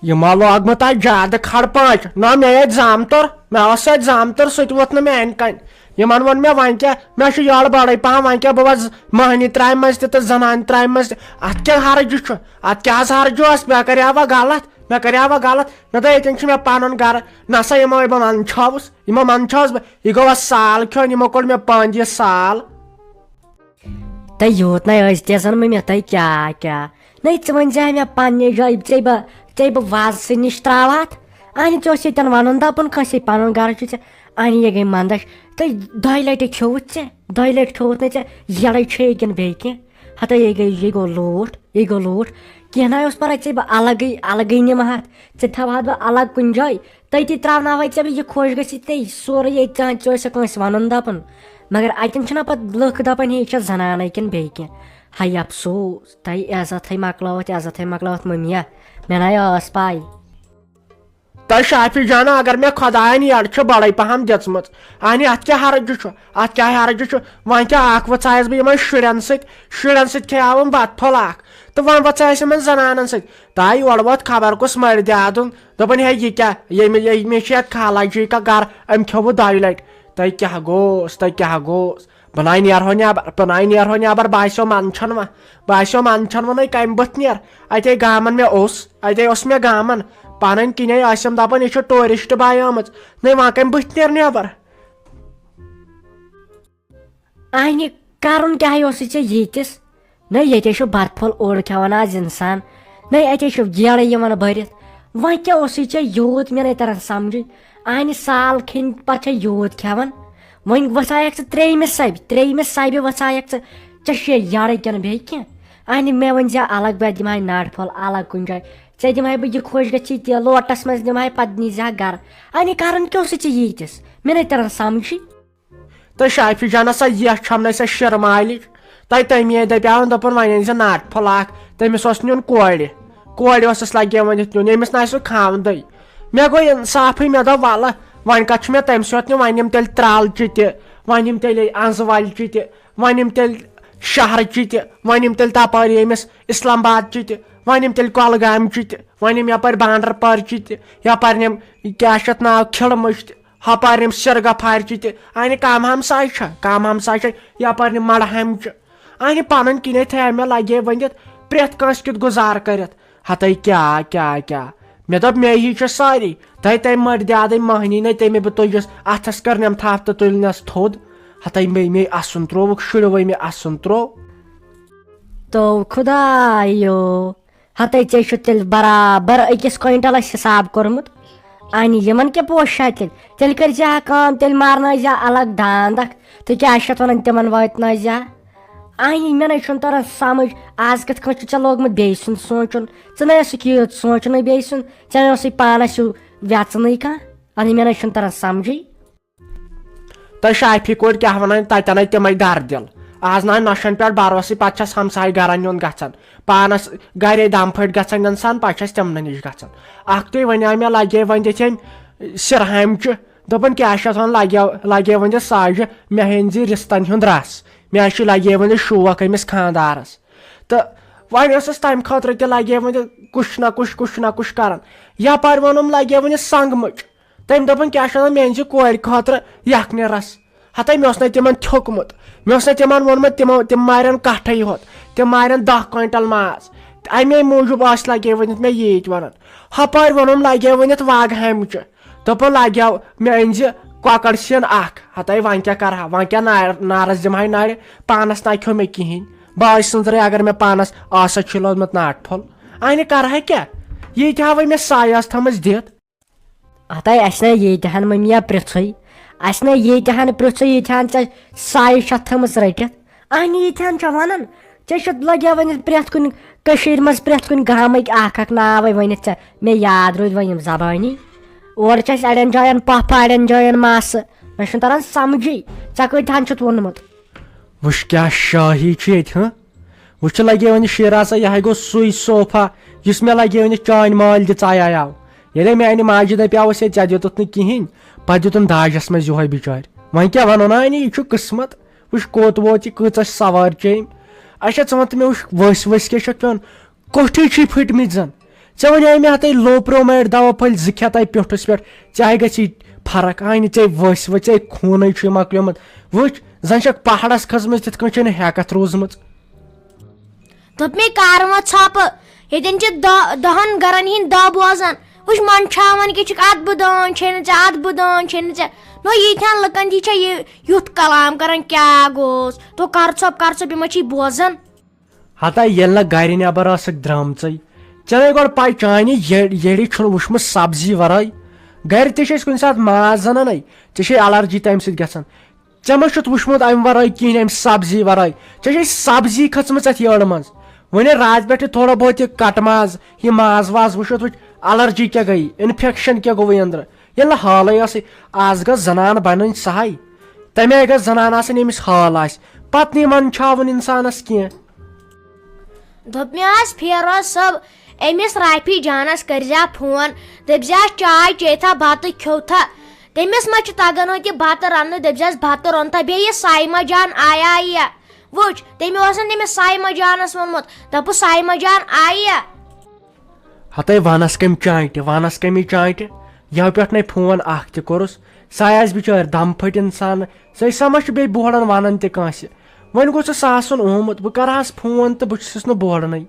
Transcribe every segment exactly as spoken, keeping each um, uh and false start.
یہِ ما لوگمُت آسہِ زیادٕ کھڑ پانٛچ؟ نہ، مےٚ ییٚتہِ زامتُر، مےٚ اوس اَتہِ زامتُر، سُہ تہِ ووٚتھ نہٕ میٛانہِ کَنہِ۔ یِمَن ووٚن مےٚ، وۄنۍ کیٛاہ، مےٚ چھُ یٔڑ بٔڑٕے پَہَم، وۄنۍ کیٛاہ بہٕ وَسہٕ مٔہنی ترٛامہِ منٛز تہِ تہٕ زَنانہِ ترٛامہِ منٛز تہِ۔ اَتھ کیٛاہ حرجہِ چھُ؟ اَتھ کیٛاہ حظ حرجہِ اوس؟ مےٚ کَریوا غلط؟ مےٚ کَریوا غلط؟ مےٚ دوٚپ، ییٚتٮ۪ن چھُ مےٚ پَنُن گَرٕ۔ نہ سا، یِمو یہِ بہٕ وَنہٕ چھَوُس، یِمو وَنہٕ چھَوُس بہٕ، یہِ گوٚو اَتھ سال کھیوٚن، یِمو کوٚڑ مےٚ پانٛژھ یہِ سال۔ تہٕ یوٗت نَے ٲسۍ تہِ زَن مےٚ، تہٕ کیٛاہ، کیٛاہ؟ نَے ژٕ ؤنۍ زِ ہا مےٚ پنٛنہِ جایہِ، ژےٚ بہٕ، ژےٚ بہٕ وازسٕے نِش ترٛاوہتھ۔ اَہنہِ، ژےٚ اوس ییٚتٮ۪ن وَنُن دَپُن، کٲنٛسے پَنُن گَرٕ چھُ ژےٚ۔ اَہنہِ، یہِ گٔے منٛدَچھ۔ تہٕ دۄیہِ لَٹہِ کھیوٚوُتھ ژےٚ، دۄیہِ لَٹہِ کھیوٚوُتھ نَے ژےٚ، یَڑَے چھے کِنہٕ بیٚیہِ کینٛہہ؟ ہَتَے یہِ گٔے، یہِ گوٚو لوٗٹھ، یہِ گوٚو لوٗٹھ۔ کینٛہہ نَے اوس پَرواے، ژےٚ بہٕ الگٕے، الگٕے نِمہٕ ہَتھ، ژےٚ تھاوہَتھ بہٕ الگ کُنہِ جایہِ۔ تٔتی ترٛاوناوَے ژےٚ بہٕ یہِ خۄش گژھی ژےٚ سورُے ییٚتہِ ژےٚ، ژےٚ ٲسۍ کٲنٛسہِ وَنُن دَپُن۔ مگر اَتٮ۪ن چھِنہ پَتہٕ لُکھ دَپان، ہے، یہِ چھےٚ زَنانَے کِنہٕ بیٚیہِ کینٛہہ؟ ہَے اَفسوٗس، تۄہہِ عزتھٕے مۄکلٲوٕتھ، عزتھٕے مۄکلٲوٕتھ مٔمیا۔ مےٚ نَے ٲس پَے۔ تۄہہِ شافی جانہ، اگر مےٚ خۄدایَن یَڑ چھِ بَڑَے پَہَم دِژمٕژ، اَہنہِ، اَتھ کیٛاہ حرجہِ چھُ؟ اَتھ کیٛاہ حرجہِ چھُ؟ وۄنۍ کیٛاہ اَکھ وٕژھایَس بہٕ یِمَن شُرٮ۪ن سۭتۍ، شُرٮ۪ن سۭتۍ کھیٚیاوُم بَتہٕ پھوٚل اَکھ، تہٕ وۄنۍ وٕژھایَس یِمَن زَنانَن سۭتۍ۔ تاے اورٕ ووت خبر کُس مٔرۍ دیادُن، دوٚپُن، ہے، یہِ کیٛاہ؟ ییٚمہِ، ییٚمہِ چھِ یَتھ خالہ جی کا گَرٕ، أمۍ کھیوٚو وۄنۍ دۄیہِ لَٹہِ۔ تۄہہِ کیٛاہ گوٚوس؟ تۄہہِ کیٛاہ گوٚوس؟ بہٕ نَے نیرہو نٮ۪بر، بہٕ نَے نیرہو نٮ۪بر، باسیو منٛدچھان وۄنۍ، باسیو منٛدچھان وۄنۍ، کَمہِ بٔتھِ نیرٕ؟ اَتے گامَن مےٚ اوس، اَتے اوس مےٚ گامَن، پَنٕنۍ کِنے ٲسِم دَپان، یہِ چھِ ٹوٗرِسٹ باے آمٕژ، نَے وۄنۍ کَمہِ بٔتھِ نیرٕ نٮ۪بر؟ اَہنہِ، کَرُن کیٛاہ اوسُے ژےٚ ییٖتِس؟ نَے ییٚتے چھُ بَتہٕ پھوٚل اوٚڑ کھٮ۪وان آز اِنسان، نَے اَتے چھُ گیڑٕ یِوان بٔرِتھ۔ وۄنۍ کیٛاہ اوسُے ژےٚ یوٗت؟ مےٚ نَے تَران سَمجھٕے۔ اَہنہِ، سال کھیٚنۍ پَتہٕ چھےٚ یوٗت کھٮ۪وان۔ وۄنۍ وَسایَکھ ژٕ ترٛیٚیِمہِ سَبہِ، ترٛیٚیِمہِ سَبہِ وَسایَکھ ژٕ، ژےٚ چھُے یَڑَے کِنہٕ بیٚیہِ کینٛہہ؟ اَہنہِ، مےٚ ؤنۍ زِ الگ، بہٕ دِمہٕ ہاے ناٹہِ پھوٚل الگ کُنہِ جایہِ، ژےٚ دِمہٕ ہاے بہٕ یہِ خۄش گژھی تہِ لوٹَس منٛز دِمہٕ ہاے، پَتہٕ نی زِ ہا گَرٕ۔ اَہنہِ، کَرُن کیٛاہ اوسُے ژےٚ ییٖتِس؟ مےٚ نَے تَران سَمجھٕے۔ تہٕ شافی جانہ سا، یَتھ چھَم نَے سۄ شِرٕ مالِچ۔ تۄہہِ تَمی آیہِ دَپیٛاوُن، دوٚپُن، وۄنۍ أنۍ زِ ناٹہِ پھوٚل اَکھ، تٔمِس اوس نیُن کورِ۔ کورِ اوسُس لَگے ؤنِتھ نیُن، ییٚمِس نہٕ آسہِ سُہ خاوندٕے۔ مےٚ گوٚو اِنصافٕے، مےٚ دوٚپ، وَلہٕ، وۄنۍ کَتہِ چھُ مےٚ تٔمۍ سۭتۍ نیُن؟ وۄنۍ یِم تیٚلہِ ترٛالچہِ تہِ، وۄنۍ یِم تیٚلہِ اَنزٕ وَلچہِ تہِ، وۄنۍ یِم تیٚلہِ شَہرچہِ تہِ، وۄنۍ یِم تیٚلہِ تَپٲرۍ ییٚمِس اِسلام آبادچہِ تہِ، وۄنۍ یِم تیٚلہِ کۄلگامچہِ تہِ، وۄنۍ یِم یَپٲرۍ بانڈَر پارچہِ تہِ، یَپٲرۍ یِم، کیٛاہ چھِ اَتھ ناو، کھِڑمٕچ تہِ۔ ہۄپارِ یِم سِرگَفارچہِ تہِ، اَہنہِ کَم ہمساے چھا، کَم ہمساے چھا، یَپارِ یِم مَڑہامچہِ۔ اَہنہِ پَنٕنۍ کِنۍ تھٲے مےٚ لَگے ؤنِتھ پرٛٮ۪تھ کٲنٛسہِ کیُتھ گُزارٕ کٔرِتھ۔ ہَتَے کیٛاہ، کیٛاہ، کیٛاہ۔ مےٚ دوٚپ، مے ہی چھِ سٲری۔ تۄہہِ تَمہِ مٔرۍ دیادَے مٔہنی نَے تٔمۍ بہٕ تُجِس، اَتھَس کٔرنٮ۪م تھَپھ تہٕ تُلنَس تھوٚد۔ ہَتَے مے، مے اَسُن ترٛووُکھ، شُرۍ ؤے مے اَسُن ترٛوو۔ تو خدایو، ہتے ژےٚ چھُ تیٚلہِ برابر أکِس کوینٹلس حساب کوٚرمُت۔ اَہنہِ، یِمن کیٛاہ پوشہِ چھا تیٚلہِ؟ تیٚلہِ کٔرۍ زِ ہا کٲم، تیٚلہِ مارنٲے زِ ہا الگ داند اکھ۔ تہٕ کیٛاہ چھِ اتھ ونان، تِمن واتنٲے زِ ہا۔ اَہنہِ، مےٚ نَے چھُنہٕ تران سمجھ، از کِتھ کٔنۍ چھُ ژےٚ لوگمُت بیٚیہِ سُنٛد سونٛچُن؟ ژٕ نَے ٲسٕکھ یوٗت سونٛچُنٕے بیٚیہِ سُنٛد، ژےٚ نَے اوسُے پانس ہیوٗ وٮ۪ژنٕے کانٛہہ۔ اَہنہِ، مےٚ نَے چھُنہٕ تران سمجھٕے۔ تہٕ شافی کورِ کیٛاہ وَنان، تَتٮ۪ن آے تِمَے دَردِل۔ آز نہ آے نۄشَن پٮ۪ٹھ بَروسٕے، پَتہٕ چھَس ہمساے گَرَن یُن گژھان۔ پانَس گَرے دَم پھٔٹۍ گژھان اِنسان، پَتہٕ چھَس تِمنٕے نِش گژھان۔ اَکھتُے وَنیٛاو مےٚ، لَگے وۄنۍ دِتھ أمۍ سِرہامچہِ۔ دوٚپُن، کیٛاہ چھِ اَتھ وَنان، لَگیو، لَگے وۄنۍ دِتھ ساجہِ، مےٚ ہیٚنۍ زِ رِستَن ہُنٛد رَس۔ مےٚ حظ چھُ لَگے وۄنۍ دِتھ شوق أمِس خانٛدارَس۔ تہٕ وۄنۍ ٲسٕس تَمہِ خٲطرٕ تہِ لَگے وۄنۍ دِتھ کُچھ نہ کُچھ، کُچھ نہ کُچھ کَران۔ یَپارۍ ووٚنُم، لَگے وۄنۍ سنٛگمٕچ۔ تٔمۍ دوٚپُن، کیٛاہ چھِ وَنان، میٛانہِ زِ کورِ خٲطرٕ یَکھنہِ رَس۔ ہَتَے مےٚ اوس نَے تِمَن تھوٚکمُت۔ مےٚ اوس نَے تِمَن ووٚنمُت، تِمو، تِم مارن کَٹھٕے ہوت۔ تِم مارن دَہ کوینٹل ماز۔ تہٕ اَمے موٗجوٗب ٲسۍ لَگے ؤنِتھ مےٚ ییٖتۍ وَنان۔ ہَپٲرۍ ووٚنُم، لَگے ؤنِتھ واگہٕ ہامچہِ۔ دوٚپُن، لَگیو مےٚ أنۍ زِ کۄکَر سیُن اَکھ۔ ہَتَے وۄنۍ کیٛاہ کَرٕ ہا؟ وۄنۍ کیٛاہ نار-، نارَس دِمہٕ ہا نَرِ؟ پانَس نَے کھیوٚو مےٚ کِہیٖنۍ۔ بہٕ آسہٕ سٕنٛزرَے، اگر مےٚ پانَس آسہٕ چھُ لوٚدمُت ناٹہِ پھوٚل۔ اَہنہِ کَرٕ ہا کیٛاہ؟ ییٖتۍ ہاوَے مےٚ سایہِ آسہٕ تھٲمٕژ دِتھ۔ ہتاے، اسہِ نے ییتہِ ہن مٔمیا پرژھٕے، اسہِ نے ییتہِ ہن پرژھٕے، ییتہِ ہن ژےٚ سایہِ چھتھ تھٲمٕژ رٔٹِتھ۔ اہنہِ، ییتہِ ہن چھےٚ ونان، ژےٚ چھُتھ لگیا ؤنِتھ پرٛٮ۪تھ کُنہِ کٔشیٖرِ منٛز پرٛٮ۪تھ کُنہِ گامٕکۍ اکھ اکھ ناوے ؤنِتھ ژےٚ، مےٚ یاد روٗدۍ وۄنۍ یِم زبٲنی۔ اورٕ چھِ اسہِ اڑٮ۪ن جاین پۄپھٕ، اڑٮ۪ن جاین ماسہٕ، مےٚ چھُنہٕ تران سمجھٕے، ژےٚ کۭتۍ ہن چھُتھ ووٚنمُت؟ وٕچھ کیٛاہ شٲہی چھِ ییٚتہِ، ہہ؟ وٕچھ، لگے وۄنۍ شیرازا، یہِ ہا گوٚو سُے صوفہ یُس مےٚ لگے وۄنۍ چانۍ مٲلۍ دِژایاو۔ ییٚلے میانہِ ماجہِ دپیاوس ہے ژےٚ دیُتُتھ نہٕ کِہینۍ، پتہٕ دیُتُن داجس منٛز یِہوے بِچارِ۔ وۄنۍ کیٛاہ ونو نا، یہِ چھُ قٕسمت۔ وٕچھ کوٚت ووت یہِ، کۭژاہ سوٲرۍ چیٚیہِ أمۍ۔ اچھا، ژٕ وَن تہٕ مےٚ، وٕچھ ؤسۍ ؤسۍ کیٛاہ چھِ اَتھ پٮ۪وان؟ کوٚٹھی چھِی پھٔٹمٕتۍ زَن۔ ژےٚ وَنے مےٚ ہَتَے لوپرومایڈ دوا پھٔلۍ زٕ کھٮ۪تَے پیوٚٹھُس پٮ۪ٹھ، ژےٚ آے گژھی فرق؟ آے نہٕ ژےٚ ؤسۍ ؤسۍ، ژےٚ خوٗنٕے چھُے مۄکلیومُت۔ وٕچھ، زَن چھَکھ پہاڑَس کھٔژمٕژ، تِتھ کٔنۍ چھے نہٕ ہٮ۪کَتھ روٗزمٕژ۔ دوٚپ مےٚ، کر وۄنۍ ژھۄپہٕ؟ ییٚتٮ۪ن چھِ دہ دہن گرن ہٕنٛدۍ دہ بوزان۔ وٕچھ، منٛدچھاوان کیٛاہ چھِکھ، اتھ بہٕ دان چھے نہٕ ژےٚ، اتھ بہٕ دان چھے نہٕ ژےٚ۔ نو، ییٖتۍ ہن لُکن تہِ چھےٚ یہِ یُتھ کلام کران، کیٛاہ گوٚوس؟ تو کر ژھۄپ، کر ژھۄپ، یِم ہا چھِ بوزان۔ ہتا ییٚلہِ نہٕ گرِ نٮ۪بر ٲسٕکھ درٛامژٕے، ژےٚ نَے گۄڈٕ پَے چانہِ یے- ییٚڑِ چھُنہٕ وٕچھمُت سبزی ورٲے۔ گرِ تہِ چھِ أسۍ کُنہِ ساتہٕ ماز زَنان، ژےٚ چھے الرجی تَمہِ سۭتۍ گژھان۔ ژےٚ ما چھُتھ وٕچھمُت اَمہِ ورٲے کِہیٖنۍ، اَمہِ سبزی ورٲے؟ ژےٚ چھے سبزی کھٔژمٕژ اَتھ یٔڑ منٛز۔ وۄنۍ ییٚلہِ راتھ پٮ۪ٹھ یہِ تھوڑا بہت یہِ کٹہٕ ماز، یہِ ماز واز وٕچھُتھ، وٕچھ الرجی کیٛاہ گٔیے، انفیکشن کیٛاہ گوٚوُے أنٛدرٕ۔ ییٚلہِ نہٕ حالٕے ٲسٕے، آز گٔژھ زنان بنٕنۍ سہے۔ تَمہِ آیہِ گٔژھ زنان آسٕنۍ، ییٚمِس حال آسہِ، پتہٕ نہٕ یِمن چھاوُن انسانس کینٛہہ۔ دوٚپ مےٚ آز فیروز صٲب، أمِس رافی جانس کٔرزِ فون، دٔپزِ چاے چیٚتھا، بتہٕ کھیوتھا۔ تٔمِس ما چھُ تگان ہوٚتہِ بتہٕ رننُے؟ دٔپزٮ۪س بتہٕ روٚنتھا، بیٚیہِ یہِ سایمہ جان آیا یہِ؟ وٕچھ، تٔمۍ اوس نہٕ تٔمِس سایمہ جانس ووٚنمُت، دوٚپُس سایمہ جان آیہِ۔ ہتے ونس کمہِ چانٹہِ، ونس کمی چانٹہِ؟ یو پٮ۪ٹھ نے فون اکھ تہِ کوٚرُس۔ سۄ آسہِ بچٲرۍ دم پھٔٹۍ انسان، سۄ سا ما چھُ بیٚیہِ بوہڑن ونان تہِ کٲنٛسہِ؟ وۄنۍ گوٚژھ سُہ آسُن آمُت، بہٕ کرہس فون تہٕ بہٕ چھُسس نہٕ بوہڑنٕے۔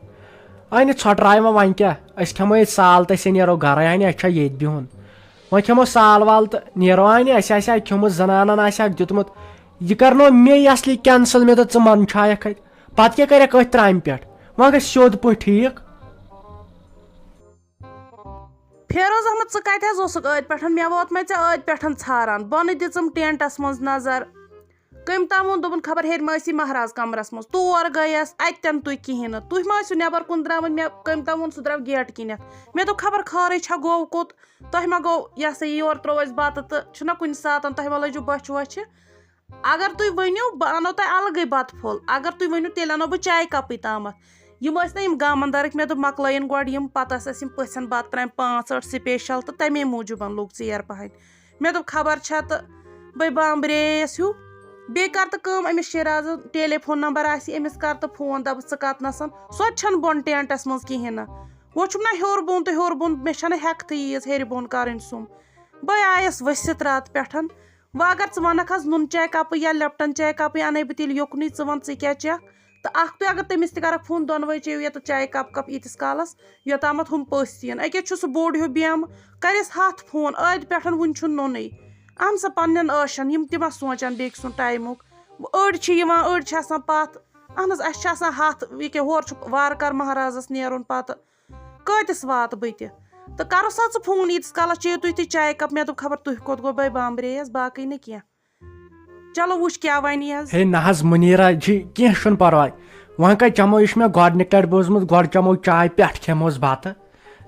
آے نہٕ ژھۄٹراے وۄنۍ، وۄنۍ کیٛاہ؟ أسۍ کھٮ۪مو ییٚتہِ سال تہٕ أسۍ نیرو گرے، آے نہٕ اَسہِ چھا ییٚتہِ بِہُن؟ وۄنۍ کھٮ۪مو سال وال تہٕ نیرو۔ آے نہٕ اَسہِ آسہِ ہا کھیوٚمُت، زنانن آسہِ ہاکھ دیُتمُت۔ یہِ کرنو مے اصلی کینسل، مےٚ دوٚپ ژٕ منٛدچھایکھ اتہِ۔ پتہٕ کیٛاہ کرکھ أتھۍ ترامہِ پٮ۪ٹھ؟ وۄنۍ گژھِ سیوٚد پٲٹھۍ ٹھیٖک۔ فیروز احمد، ژٕ کتہِ حظ اوسُکھ ٲدۍ پٮ۪ٹھ؟ مےٚ ووت مےٚ ژےٚ ٲدۍ پٮ۪ٹھ ژھاران، بۄنہٕ دِژٕم ٹینٹس منٛز نظر۔ کٔمۍ تام ووٚن، دوٚپُن خبر ہیٚرِ ما ٲسی مہراز کمرس منٛز۔ تور گٔیس، اتہِ تہِ نہٕ تُہۍ کِہیٖنۍ نہٕ۔ تُہۍ ما ٲسِو نٮ۪بر کُن درٛامٕتۍ؟ مےٚ کٔمۍ تام ووٚن سُہ درٛاو گیٹ کِنٮ۪تھ۔ مےٚ دوٚپ خبر خٲرٕے چھا، گوٚو کوٚت؟ تۄہہِ ما گوٚو یہِ ہسا یہِ، یورٕ ترٛوو اَسہِ بتہٕ تہٕ چھُنہ کُنہِ ساتن تۄہہِ ما لٔجِو بۄچھِ وۄچھِ؟ اگر تُہۍ ؤنِو، بہٕ اَنو تۄہہِ الگٕے بتہٕ پھوٚل۔ اگر تُہۍ ؤنِو، تیٚلہِ اَنو بہٕ چایہِ کپٕے تامَتھ۔ یِم ٲسۍ نہ یِم گامن دارٕکۍ، مےٚ دوٚپ مۄکلٲیِن گۄڈٕ یِم، پتہٕ آسہِ اَسہِ یِم پٔژھٮ۪ن بتہٕ ترامہِ پانٛژھ ٲٹھ سپیشل تہٕ تَمے موٗجوٗبن لوٚگ ژیر پہن۔ مےٚ دوٚپ خبر چھا تہٕ بٔے بامبرییَس ہیوٗ۔ بیٚیہِ کر تہٕ کٲم، أمِس شیرازٕ ٹیلی فون نمبر آسہِ، أمِس کر تہٕ فون، دَپُس ژٕ کتنَسَن۔ سۄ تہِ چھَنہٕ بۄن ٹینٹس منٛز کِہیٖنۍ نہٕ۔ وۄنۍ چھُم نہ ہیوٚر بۄن تہٕ ہیوٚر بۄن، مےٚ چھَنہٕ ہٮ۪کتھٕے ییٖژ ہیٚرِ بۄن کرٕنۍ سُم۔ بٔے آیَس ؤسِتھ راتہٕ پٮ۪ٹھ۔ وۄنۍ اگر ژٕ وَنَکھ حظ نُن چاے کپٕے یا لیپٹن چاے کپٕے اَنَے بہٕ، تیٚلہِ یوٚکنُے ژٕ وَن ژٕ کیٛاہ چٮ۪کھ۔ تہٕ اکھ تُہۍ اگر تٔمِس تہِ کرکھ فون، دۄنوَے چیٚیِو ییٚتٮ۪تھ چایہِ کپ کپ ییٖتِس کالس، یوٚتامَتھ ہُم پٔژھۍ یِن۔ أکیٛاہ چھُ سُہ بوٚڑ ہیوٗ بیمہٕ، کَرٮ۪س ہَتھ فون، ٲدۍ پٮ۪ٹھ وُنہِ چھُنہٕ نوٚنُے۔ اہن سا، پننٮ۪ن عٲشن، یِم تہِ ما سونٛچن بیٚکہِ سُنٛد ٹایمُک۔ أڑۍ چھِ یِوان، أڑۍ چھِ آسان پتھ۔ اہن حظ، اَسہِ چھِ آسان ہَتھ، ییٚکیٛاہ ہورٕ چھُ وارٕ کارٕ مہرازس نیرُن پتہٕ۔ کۭتِس واتہٕ بہٕ تہِ؟ تہٕ کَرُس سا ژٕ فون، ییٖتِس کالَس چیٚیِو تُہۍ تہِ چایہِ کَپ۔ مےٚ دوٚپ، خبر تُہۍ کوٚت گوٚو بَے بامبرییَس، باقٕے نہٕ کینٛہہ۔ چلو وٕچھ کیٛاہ وَنہِ یَس۔ ہے نہ حظ، مُنیٖرا جی، کینٛہہ چھُنہٕ پَرواے۔ وۄنۍ کَتہِ چَمو، یہِ چھُ مےٚ گۄڈٕنِکۍ لَٹہِ بوٗزمُت، گۄڈٕ چَمو چاے، پٮ۪ٹھ کھٮ۪موس بَتہٕ۔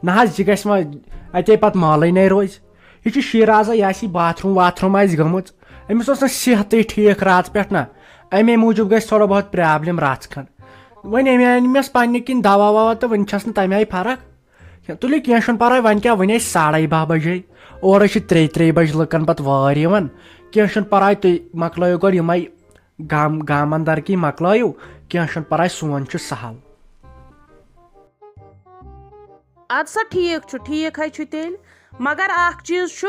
نہ حظ، یہِ گژھِ وۄنۍ اَتے پَتہٕ مالٕے نَے روزِ۔ یہِ چھُ شیٖرازا، یہِ آسہِ یہِ باتھ روٗم واتھ روٗم آسہِ گٔمٕژ۔ أمِس اوس نہٕ صحتٕے ٹھیٖک راتہٕ پٮ۪ٹھ نہ، اَمے موٗجوٗب گژھِ تھوڑا بہت پرٛابلِم رَژھ کھنٛڈ۔ وۄنۍ أمۍ أنۍ مےٚ پننہِ کِنۍ دوا ووا تہٕ وۄنۍ چھس نہٕ تمہِ آیہِ فرق۔ تُلِو کینٛہہ چھُنہٕ پرواے، وۄنۍ کیٛاہ، وۄنۍ ٲسۍ ساڑے باہ بجے، اورٕ چھِ ترٛیٚیہِ ترٛیٚیہِ بجہِ لُکن پتہٕ وٲرۍ یِوان۔ کینٛہہ چھُنہٕ پرواے، تُہۍ مۄکلٲیِو گۄڈٕ یِمے گام گامن درکی مۄکلٲیِو، کینٛہہ چھُنہٕ پرواے، سون چھُ سہل۔ اَدٕ سا ٹھیٖک چھُ، ٹھیٖک ہے چھُ تیٚلہِ۔ مگر اکھ چیٖز چھُ،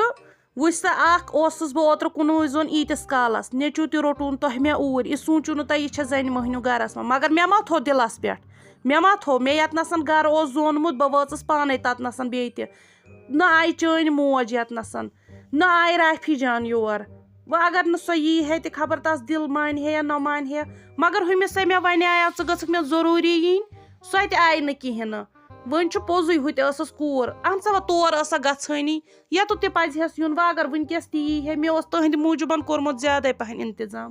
وٕچھ سا، اکھ اوسُس بہٕ اوترٕ کُنُے زوٚن ییٖتِس کالس، نیٚچوٗ تہِ روٚٹوُن تۄہہِ مےٚ اوٗرۍ، یہِ سوٗنٛچِو نہٕ تۄہہِ یہِ چھےٚ زَنہِ مۄہنیوٗ گَرَس منٛز، مگر مےٚ ما تھوٚو دِلَس پٮ۪ٹھ، مےٚ ما تھوٚو، مےٚ یَتنَسَن گَرٕ اوس زونمُت، بہٕ وٲژٕس پانَے تَتنَسَن بیٚیہِ تہِ، نہ آیہِ چٲنۍ موج یَتنَسَن، نہ آیہِ رافی جان یور۔ وۄنۍ اگر نہٕ سۄ یی ہے تہِ خبر تَس دِل مانہِ ہے یا نہ مانہِ ہے، مگر ہُمِس ہے مےٚ وَنیٛاو ژٕ گٔژھٕکھ مےٚ ضروٗری یِنۍ، سۄ تہِ آیہِ نہٕ کِہیٖنۍ نہٕ۔ وۄنۍ چھُ پوٚزُے، ہُہ تہِ ٲسٕس کوٗر، اہن سا، وۄنۍ تور ٲس سۄ گژھٲنی، یَتُتھ تہِ پَزِ ہَس یُن۔ وۄنۍ اگر وٕنکیٚس تہِ یی ہے، مےٚ اوس تٕہٕنٛدِ موٗجوٗبَن کوٚرمُت زیادَے پَہَن اِنتظام۔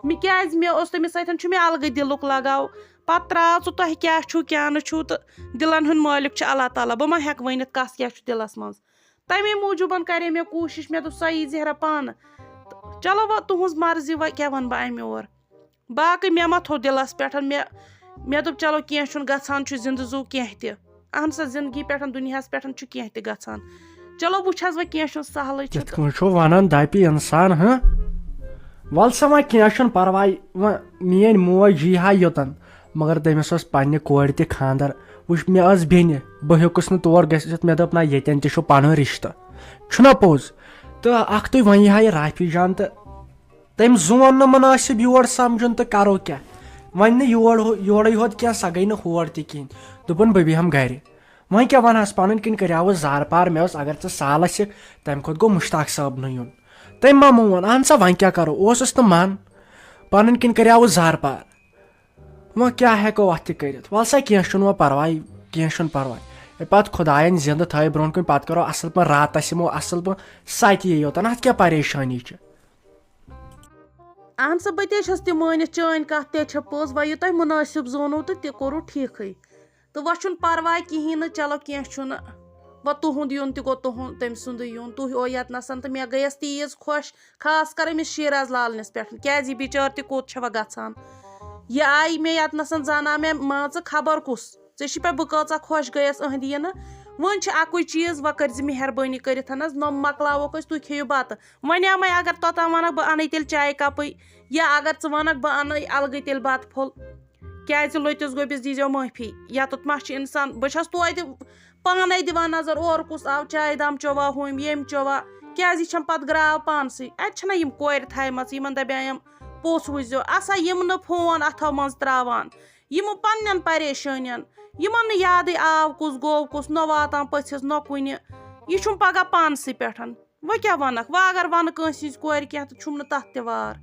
مےٚ کیٛازِ، مےٚ اوس تٔمِس سۭتۍ، چھُ مےٚ الگٕے دِلُک لگاو۔ پَتہٕ ترٛاو ژٕ، تۄہہِ کیٛاہ چھُو کیٛاہ نہٕ چھُو، تہٕ دِلَن ہُنٛد مٲلِک چھُ اللہ تعالیٰ، بہٕ ما ہٮ۪کہٕ ؤنِتھ کَس کیٛاہ چھُ دِلَس منٛز۔ تَمے موٗجوٗبَن کَرے مےٚ کوٗشِش، مےٚ دوٚپ سۄ یی زہرا پانہٕ۔ تہٕ چلو وۄنۍ تُہٕنٛز مرضی، وۄنۍ کیٛاہ وَنہٕ بہٕ اَمہِ اور۔ باقٕے مےٚ ما تھوٚو دِلَس پٮ۪ٹھ، مےٚ مےٚ دوٚپ چلو کینٛہہ چھُنہٕ، گژھان چھُ زِندٕ زُو کینٛہہ تہِ۔ اہن سا، زندگی پٮ۪ٹھ، دُنیاہَس پٮ۪ٹھ چھُ کینٛہہ تہِ گژھان۔ چلو وٕچھ حظ، وۄنۍ کینٛہہ چھُنہٕ، سہلٕے چھُ۔ یِتھ کٔنۍ چھُ وَنان دَپہِ اِنسان، ہہ؟ وَل سا وۄنۍ کینٛہہ چھُنہٕ پَرواے، وۄنۍ میٛٲنۍ موج یی ہا یوٚتَن، مگر تٔمِس اوس پنٛنہِ کورِ تہِ خانٛدر، وٕچھ، مےٚ ٲس بیٚنہِ، بہٕ ہیوٚکُس نہٕ تور گٔژھِتھ۔ مےٚ دوٚپ، نہ، ییٚتٮ۪ن تہِ چھُ پَنُن رِشتہٕ، چھُنہ پوٚز؟ تہٕ اَکھتُے وۄنۍ یی ہا یہِ رافی جان، تہٕ تٔمۍ زون نہٕ مُنٲسِب یور سَمجھُن، تہٕ کَرو کیٛاہ؟ وۄنۍ نہٕ یور ہو-، یورَے ہوت کینٛہہ، سۄ گٔے نہٕ ہور تہِ کِہیٖنۍ۔ دوٚپُن، بہٕ بیٚہمہٕ گَرِ۔ وۄنۍ کیٛاہ وَنہَس، پَنٕنۍ کِنۍ کَریاوُس زارٕ پار۔ مےٚ اوس، اگر ژٕ سالَس یِکھ، تَمہِ کھۄتہٕ گوٚو مُشتاق صٲبنٕے یُن۔ تٔمۍ ما مون؟ اَہَن سا، وۄنۍ کیٛاہ کَرو؟ اوسُس نہٕ من، پَنٕنۍ کِنۍ کَریاوُس زارٕ پار۔ وۄنۍ کیٛاہ ہٮ۪کو اَتھ تہِ کٔرِتھ؟ وَلہٕ سا، کینٛہہ چھُنہٕ وۄنۍ پَرواے، کینٛہہ چھُنہٕ پَرواے۔ ہے، پَتہٕ خۄدایَن زِندٕ تھٲے برٛونٛٹھ کُن، پَتہٕ کَرو اَصٕل پٲٹھۍ راتَس یِمو اَصٕل پٲٹھۍ سَتہِ یوتَن، اَتھ کیٛاہ پریشٲنی چھِ؟ اہن سا، بہٕ تہِ چھَس تہِ مٲنِتھ، چٲنۍ کَتھ تہِ چھےٚ پوٚز۔ وۄنۍ یہِ تۄہہِ مُنٲسِب زونوُ تہٕ تہِ کوٚروُ ٹھیٖکھٕے۔ تہٕ وۄنۍ چھُنہٕ پَرواے کِہیٖنۍ نہٕ، چلو کینٛہہ چھُنہٕ۔ وۄنۍ تُہُنٛد یُن تہِ گوٚو تُہُنٛد، تٔمۍ سُنٛدُے یُن۔ تُہۍ او یَتنَسَن تہٕ مےٚ گٔیَس تیٖژ خۄش، خاص کر أمِس شیراز لالنِس پٮ۪ٹھ۔ کیٛازِ یہِ بِچار تہِ کوٚت چھےٚ وۄنۍ گژھان؟ یہِ آیہِ مےٚ یَتنَسَن زانان مےٚ مان ژٕ خبر کُس۔ ژےٚ چھِ پَے بہٕ کۭژاہ خۄش گٔیَس أہنٛدِ یِنہٕ۔ وۄنۍ چھِ اَکُے چیٖز، وۄنۍ کٔرۍ زِ مہربٲنی کٔرِتھ ہَن حظ، نۄم مۄکلاووکھ أسۍ، تُہۍ کھیٚیِو بَتہٕ۔ وۄنۍ آمَے اگر توٚتام وَنَکھ بہٕ اَنَے تیٚلہِ چایہِ کَپٕے، یا اگر ژٕ وَنَکھ بہٕ اَنَے اَلگٕے تیٚلہِ بَتہٕ پھوٚل۔ کیٛازِ لٔتِس گوٚبِس دیٖزیو معٲفی۔ یَتُتھ ما چھِ اِنسان، بہٕ چھَس توتہِ پانَے دِوان نظر، اورٕ کُس آو چایہِ دام چووا، ہُمۍ ییٚمۍ چووا۔ کیٛازِ یہِ چھَم پَتہٕ گرٛاو پانسٕے۔ اَتہِ چھَنہ یِم کورِ تھایمَژٕ، یِمَن دَپیٛایم پوٚژھ وٕچھزیو۔ اَسا یِم نہٕ فون اَتھو منٛز ترٛاوان، یِم پنٛنٮ۪ن پریشٲنٮ۪ن، یِمَن نہٕ یادٕے آو کُس گوٚو کُس، نہ واتان پٔژھِس نہ کُنہِ۔ یہِ چھُم پَگاہ پانسٕے پٮ۪ٹھ۔ وۄنۍ کیٛاہ وَنَکھ؟ وۄنۍ اگر وَنہٕ کٲنٛسہِ ہِنٛزِ کورِ کینٛہہ تہٕ چھُم نہٕ تَتھ تہِ وار۔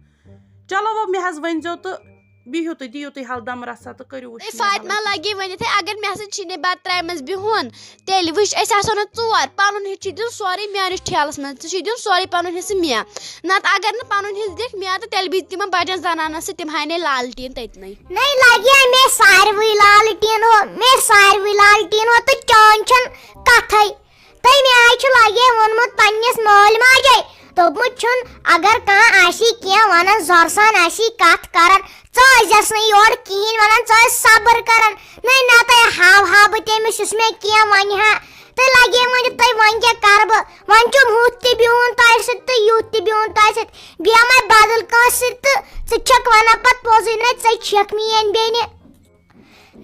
چلو وۄنۍ مےٚ حظ ؤنۍزیو تہٕ بِہِو تُہۍ، دِیِو تُہۍ ہَل دَم رَژھا تہٕ کٔرِو وٕچھ ہے، مےٚ فاطمہ حَل۔ لگے ؤنِتھ، ہے، اگر مےٚ سۭتۍ چھِنہٕ بَتہٕ ترٛامہِ منٛز بِہُن، تیٚلہِ وٕچھ، أسۍ آسو نہٕ ژور، پَنُن حِصہٕ چھُ دیُن سورُے میٛٲنِس ٹھیلَس منٛز، ژٕ چھُے دیُن سورُے پَنُن حِصہٕ مےٚ۔ نَتہٕ اگر نہٕ پَنُن حِصہٕ دِکھ مےٚ تہٕ تیٚلہِ بِہہِ تِمَن بَجَن زَنانَن سۭتۍ، تِم ہاے نے لالٹیٖن تٔتنٕے۔ نَے لَگے مےٚ ساروٕے لالٹیٖن ہُہ، مےٚ ساروٕے لالٹیٖن ہُہ تہٕ چٲنۍ چھَنہٕ کَتھَے۔ تٔمۍ آے چھُ لگے ووٚنمُت پننِس مٲلۍ ماجے، دوٚپمُت چھُن، اگر کانٛہہ آسی کینٛہہ ونان، زۄرٕ سان آسی کتھ کران، ژٕ ٲسۍزٮ۪س نہٕ یورٕ کِہیٖنۍ ونان، ژٕ ٲسۍ صبر کران۔ نَے نتہٕ ہاوہا بہٕ تٔمِس، یُس مےٚ کینٛہہ ونہِ ہا۔ تہٕ لگے وۄنۍ تۄہہِ، وۄنۍ کیٛاہ کرٕ بہٕ؟ وۄنۍ چھُم ہُتھ تہِ بِہُن تۄہہِ سۭتۍ تہٕ یُتھ تہِ بِہُن تۄہہِ سۭتۍ، بیٚہمے بدل کٲنٛسہِ سۭتۍ تہٕ ژٕ چھکھ ونان پتہٕ پوٚزُے، نَے ژے چھکھ میٲنۍ بیٚنہِ۔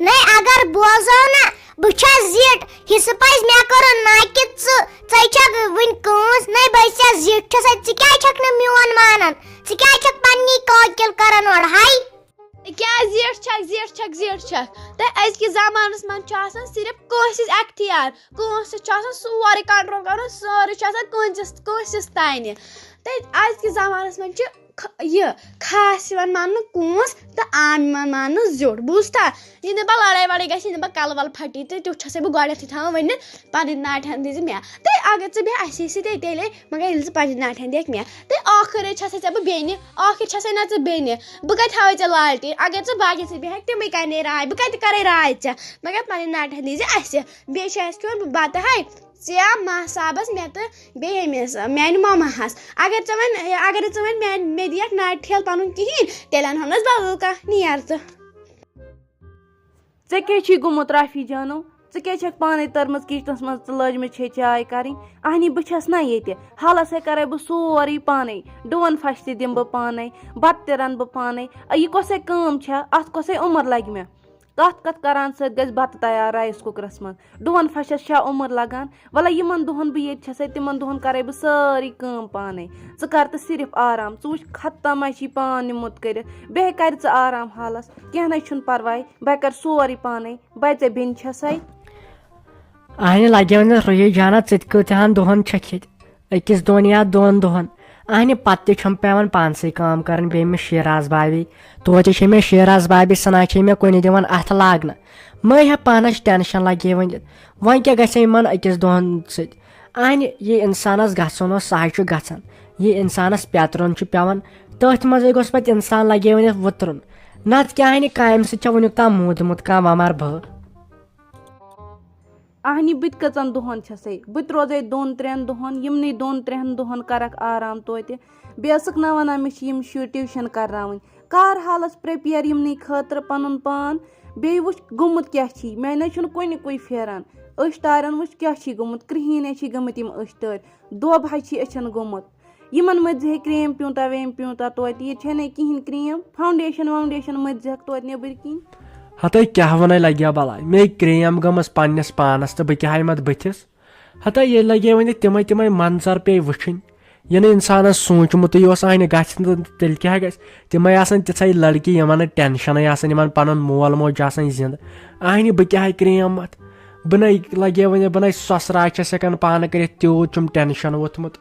نَے اگر بوزو نہ، بہٕ چھَس زِٹھ، حصہٕ پَزِ مےٚ کَرُن، نہ کہِ ژٕ۔ ژَے چھَکھ وٕنہِ کٲنٛس، نَے بہٕ چھَس زِٹھ چھَسَے، ژٕ کیٛازِ چھَکھ نہٕ میون مانان؟ ژٕ کیٛازِ چھَکھ پنٛنی کٲکِل کَران اورٕ ہاے؟ کیٛاہ زِٹھ چھَکھ، زِٹھ چھَکھ، زِٹھ چھَکھ؟ تہٕ أزکِس زمانَس منٛز چھُ آسان صرف کٲنٛسہِ سۭتۍ اختیار، کٲنٛسہِ سۭتۍ چھُ آسان سورُے control کَرُن، سورُے چھُ آسان کٲنٛسِس، کٲنٛسِس تانۍ۔ تہٕ أزکِس زمانَس منٛز چھِ خ-، یہِ خاص یِوان ماننہٕ کٲنٛس تہٕ عام یِوان ماننہٕ زیُٹھ، بوٗزتھا؟ یہِ نہٕ پَتہٕ لڑٲے وڑٲے گژھِ، یہِ نہٕ پَتہٕ کَلہٕ وَلہٕ پھٹہِ، تہٕ تیُتھ چھَسَے بہٕ گۄڈٕنٮ۪تھٕے تھاوان ؤنِتھ، پَنٕنۍ ناٹہن دِژ مےٚ۔ تہٕ اگر ژٕ بیٚہہ اَسے سۭتۍ تیٚلے، مگر ییٚلہِ ژٕ پنٛنہِ ناٹہن دِکھ مےٚ، تہٕ ٲخٕر چھَسَے ژےٚ بہٕ بیٚنہِ، ٲخٕر چھَسَے نہ ژٕ بیٚنہِ، بہٕ کَتہِ تھاوَے ژےٚ لالٹیٖن؟ اگر ژٕ باقیَن سۭتۍ بیٚہکھ، تِمَے کَرنَے راے، بہٕ کَتہِ کَرَے راے ژےٚ؟ مگر پنٕنۍ ناٹہن دیٖزِ اَسہِ۔ بیٚیہِ چھِ اَسہِ کھیوٚن بَتہٕ ہَے، ژےٚ، ماہ صاحبَس، مےٚ تہٕ بیٚیہِ أمِس، میٛانہِ مَماہَس۔ اگر ژٕ وۄنۍ، اگر نہٕ ژٕ وۄنۍ میٛانہِ، مےٚ دِیَکھ ناٹہِ ٹھیلہٕ پَنُن کِہیٖنۍ، تیٚلہِ اَنہٕ ہونَس بدل کانٛہہ، نیر ژٕ۔ ژےٚ کیٛاہ چھی گوٚمُت رافی جانو؟ ژٕ کیٛازِ چھَکھ پانَے تٔرمٕژ کِچنَس منٛز تہٕ لٲجمٕژ چھے چاے کَرٕنۍ؟ اَہنی، بہٕ چھَس نہ ییٚتہِ، حالَس ہے کَرَے بہٕ سورُے پانَے، ڈُوَن پھَش تہِ دِمہٕ بہٕ پانَے، بَتہٕ تہِ رَنہٕ بہٕ پانَے۔ اَ، یہِ کۄسَے کٲم چھےٚ؟ اَتھ کۄسَے عُمر لَگہِ مےٚ؟ کَتھ کَتھ کَران سۭتۍ گژھِ بَتہٕ تیار رایِس کُکرَس منٛز؟ ڈُوَن پھَشَس چھا عُمر لَگان؟ وَلہٕ یِمَن دۄہَن بہٕ ییٚتہِ چھَسَے، تِمَن دۄہَن کَرَے بہٕ سٲرٕے کٲم پانَے۔ ژٕ کَر تہٕ صرف آرام۔ ژٕ وٕچھ، ختم آسہِ یہِ پان نیوٗمُت کٔرِتھ۔ بیٚیہِ کَرِ ژٕ آرام حالَس۔ کینٛہہ نَے چھُنہٕ پَرواے، بہٕ کَرٕ سورُے پانَے۔ بَے ژےٚ بیٚنہِ چھَسَے۔ اَہنہِ لَگیو نہٕ رُہی جانا، ژٕ تہِ کۭتِہَن دۄہَن چھَکھ ییٚتہِ؟ أکِس دۄن یا دۄن دۄہَن۔ اَہنہِ پَتہٕ تہِ چھَم پٮ۪وان پانسٕے کٲم کَرٕنۍ، بیٚیہِ أمِس شیراز بابی۔ توتہِ چھے مےٚ شیراز بابی، سُہ نہ چھے مےٚ کُنہِ دِوان اَتھٕ لاگنہٕ۔ مہ ہےٚ پانَس ٹٮ۪نشَن لَگے وۄنۍ۔ وۄنۍ کیٛاہ گژھِ یِمَن أکِس دۄن سۭتۍ؟ اَہنہِ یہِ اِنسانَس گژھُن اوس، سُہ ہَے چھُ گژھان۔ یہِ اِنسانَس پٮ۪ترُن چھُ پٮ۪وان، تٔتھۍ منٛزٕے گوٚژھ پَتہٕ اِنسان لَگے ؤنِتھ وُترُن۔ نَتہٕ کیٛاہ اَہنہِ کامہِ سۭتۍ چھےٚ وٕنیُک تام موٗدمُت کانٛہہ وَمار بہٕ۔ اہنی، بہٕ تہِ کٔژَن دۄہَن چھَسَے؟ بہٕ تہِ روزَے دۄن ترٛٮ۪ن دۄہَن، یِمنٕے دۄن ترٛٮ۪ن دۄہَن کَرَکھ آرام توتہِ۔ بیٚیہِ ٲسٕکھ نہ وَنان مےٚ چھِ یِم شُرۍ ٹیوٗشَن کَرناوٕنۍ۔ کَر حالَس prepare یِمنٕے خٲطرٕ پَنُن پان۔ بیٚیہِ وٕچھ گوٚمُت کیٛاہ چھی، مےٚ نَے چھُنہٕ کُنہِ کُے پھیران۔ أچھ ٹارٮ۪ن وٕچھ کیٛاہ چھی گوٚمُت، کرٛہِنۍ ہے چھی گٔمٕتۍ یِم أچھ ٹٲرۍ، دۄب ہَے چھی أچھَن گوٚمُت۔ یِمَن مٔتھۍ زِ ہے cream پیوٗنٛتاہ ویم پیوٗنٛتاہ توتہِ، ییٚتہِ چھَے نَے کِہیٖنۍ cream، foundation وَونڈیشَن مٔتھۍ زِہَکھ توتہِ نیٚبٕرۍ کِنۍ۔ ہتے کیٛاہ ونے لگیا بلاے، مے کریم گٔمٕژ پننِس پانس تہٕ بہٕ کیٛاہ ہا یِمہٕ اتھ بٕتھِس۔ ہتے ییٚلہِ لگے وۄنۍ تِمے تِمے منظر پیٚیہِ وٕچھِنۍ، یہِ نہٕ انسانس سوٗنٛچمُتٕے اوس، اہنہِ گژھِ نہٕ تیٚلہِ کیٛاہ گژھِ؟ تِمے آسان تِژھے لڑکی یِمن نہٕ ٹینشنٕے آسان، یِمن پنُن مول موج آسان زِندٕ۔ اہنہِ بہٕ کیٛاہ ہا کریم اتھ؟ بہٕ نے لگے وۄنۍ، بہٕ نے سۄسراے چھس ہٮ۪کان پانہٕ کٔرِتھ، تیوٗت چھُم ٹینشن ووٚتھمُت۔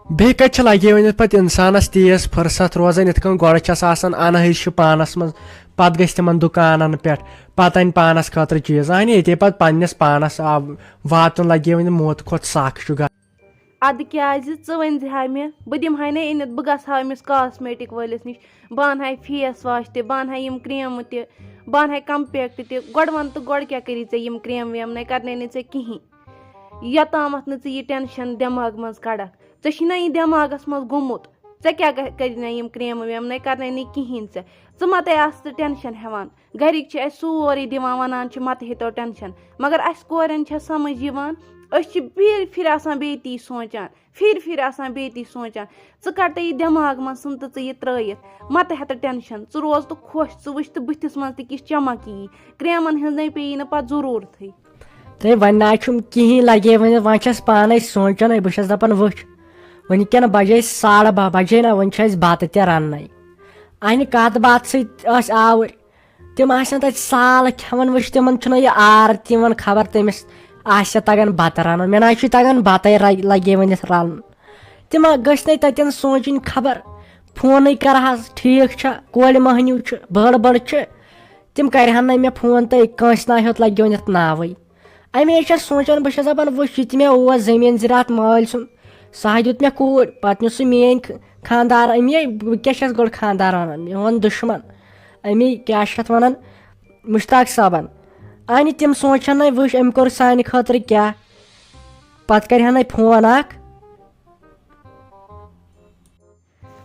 بیٚیہِ کتہِ چھِ لگے وۄنۍ یتھ پتہٕ انسانس تیز فرصت روزان، یِتھ کٔنۍ گۄڈٕ چھس آسان انہج چھِ پانس منٛز، پتہٕ گژھِ تِمن دُکانن پٮ۪ٹھ، پتہٕ انہِ پانس خٲطرٕ چیٖز، انہِ ییٚتے پتہٕ پننِس پانس آو واتُن لگے وۄنۍ موت کھۄتہٕ سخ چھُ گژھان۔ ادٕ کیازِ ژٕ ؤنۍ زِ ہا مےٚ، بہٕ دِمہٕ ہاے نے أنِتھ، بہٕ گژھٕ ہا أمِس کاسمیٹک وٲلِس نِش، بہٕ انہٕ ہاے فیس واش تہِ، بہٕ انہٕ ہاے یِم کریمہٕ تہِ، بہٕ انہٕ ہاے کمپیکٹ تہِ۔ گۄڈٕ وَن تہٕ گۄڈٕ کیٛاہ کٔری ژےٚ یِم کریمہٕ ویمہٕ نے، کرنے نہٕ ژےٚ کِہیٖنۍ۔ یوٚتامَتھ نہٕ ژٕ یہِ ٹٮ۪نشَن دٮ۪ماغ منٛز کَڑَکھ۔ ژےٚ چھُے نہ یہِ دٮ۪ماغَس منٛز گوٚمُت؟ ژےٚ کیٛاہ گژھِ، کَرِ نہ یِم کرٛیمہٕ ویمہٕ نَے، کَرنَے نہٕ کِہیٖنۍ ژےٚ۔ ژٕ ما تہِ آس ژٕ ٹٮ۪نشَن ہٮ۪وان؟ گَرِکۍ چھِ اَسہِ سورُے دِوان، وَنان چھِ مَتہٕ ہیٚتو ٹٮ۪نشَن، مگر اَسہِ کورٮ۪ن چھےٚ سَمٕجھ یِوان؟ أسۍ چھِ پھِرِ پھِرِ آسان بیٚیہِ تی سونٛچان، پھِرِ پھِرِ آسان بیٚیہِ تی سونٛچان۔ ژٕ کَڑ تہٕ یہِ دٮ۪ماغ منٛز ژھٕن تہٕ ژٕ یہِ ترٛٲیِتھ۔ مَتہٕ ہٮ۪تہٕ ٹٮ۪نشَن، ژٕ روز تہٕ خۄش، ژٕ وٕچھ تہٕ بٕتھِس منٛز تہِ کِژھ چمک یی۔ کرٛیمَن ہٕنٛز نَے پیٚیی نہٕ پَتہٕ ضروٗرتھٕے۔ تہٕ وۄنۍ نہ چھُم کِہیٖنۍ لگے وۄنۍ، وۄنۍ چھَس پانے سونٛچان، بہٕ چھَس دَپان وٕچھ، وٕنکٮ۪ن بجے ساڑٕ باہ بجے نہ، وۄنۍ چھِ اَسہِ بَتہٕ تہِ رَننَے۔ اَنہِ کَتھ باتھ سۭتۍ ٲسۍ آوٕرۍ؟ تِم آسن تَتہِ سال کھٮ۪وان، وٕچھ تِمَن چھُنہ یہِ آر تہِ یِوان، خبر تٔمِس آسہِ تَگان بَتہٕ رَنُن، مےٚ نہ چھُے تَگان بَتَے رَ-، لگے وۄنۍ یَتھ رَنُن۔ تِم گٔژھۍ نَے تَتٮ۪ن سونٛچِنۍ خبر، فونٕے کَرٕہَس، ٹھیٖک چھا، کورِ مۄہنیو چھُ، بٔڑ بٔڑ چھِ، تِم کَرِہَن نَے مےٚ فون تہٕ کٲنٛسہِ نہ ہیوٚت لَگہِ وۄنۍ یَتھ ناوٕے۔ اَمے چھَس سونٛچان، بہٕ چھَس دَپان، وٕچھ، یہِ تہِ مےٚ اوس زٔمیٖن زِراعت مٲلۍ سُنٛد، سُہ ہا دیُت مےٚ کوٗر، پَتہٕ نیوٗ سُہ میٛٲنۍ خ-، خانٛدار، أمے بہٕ کیٛاہ چھَس گۄڈٕ خانٛدار وَنان، میون دُشمَن، أمے کیٛاہ چھِ اَتھ وَنان، مُشتاق صٲبَن۔ اَنہِ تِم سونٛچہٕ ہَن نَے، وٕچھ، أمۍ کوٚر سانہِ خٲطرٕ کیٛاہ، پَتہٕ کَرِ ہَن نَے فون اَکھ۔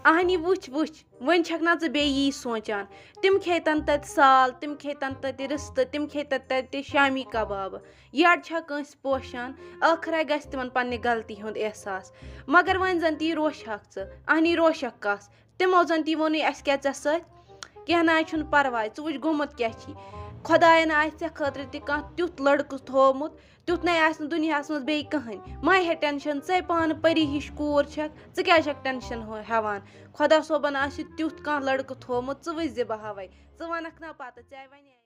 اہنی وٕچھ وٕچھ، وۄنۍ چھکھ نہ ژٕ بیٚیہِ یی سونٛچان؟ تِم کھیتن تتہِ سال، تِم کھیتن تتہِ رِستہٕ، تِم کھیتن تتہِ شامی کبابہٕ۔ یٔڈ چھا کٲنٛسہِ پوشان؟ ٲخرے گژھِ تِمن پننہِ غلطی ہُنٛد احساس۔ مگر وۄنۍ زن تی روشہکھ ژٕ، اہنی روشکھ کس؟ تِمو زن تی ووٚنُے اسہِ کیٛاہ ژےٚ سۭتۍ؟ کینٛہہ نہ حظ چھُنہٕ پرواے، ژٕ وٕچھ گوٚمُت کیٛاہ چھی۔ خۄداین آسہِ ژےٚ خٲطرٕ تہِ کانٛہہ تیُتھ لڑکہٕ تھوومُت، تیُتھ نے آسہِ نہٕ دُنیاہس منٛز بیٚیہِ کٕہٕنۍ۔ مہ ہیٚہ ٹٮ۪نشن، ژے پانہٕ پٔری ہِش کوٗر چھکھ، ژٕ کیٛازِ چھکھ ٹٮ۪نشن ہُہ-، ہٮ۪وان؟ خۄدا صٲبن آسہِ تیُتھ کانٛہہ لڑکہٕ تھوومُت، ژٕ وٕچھ زِ بہٕ ہاوے، ژٕ ونکھ نا پتہٕ، ژےٚ ونے۔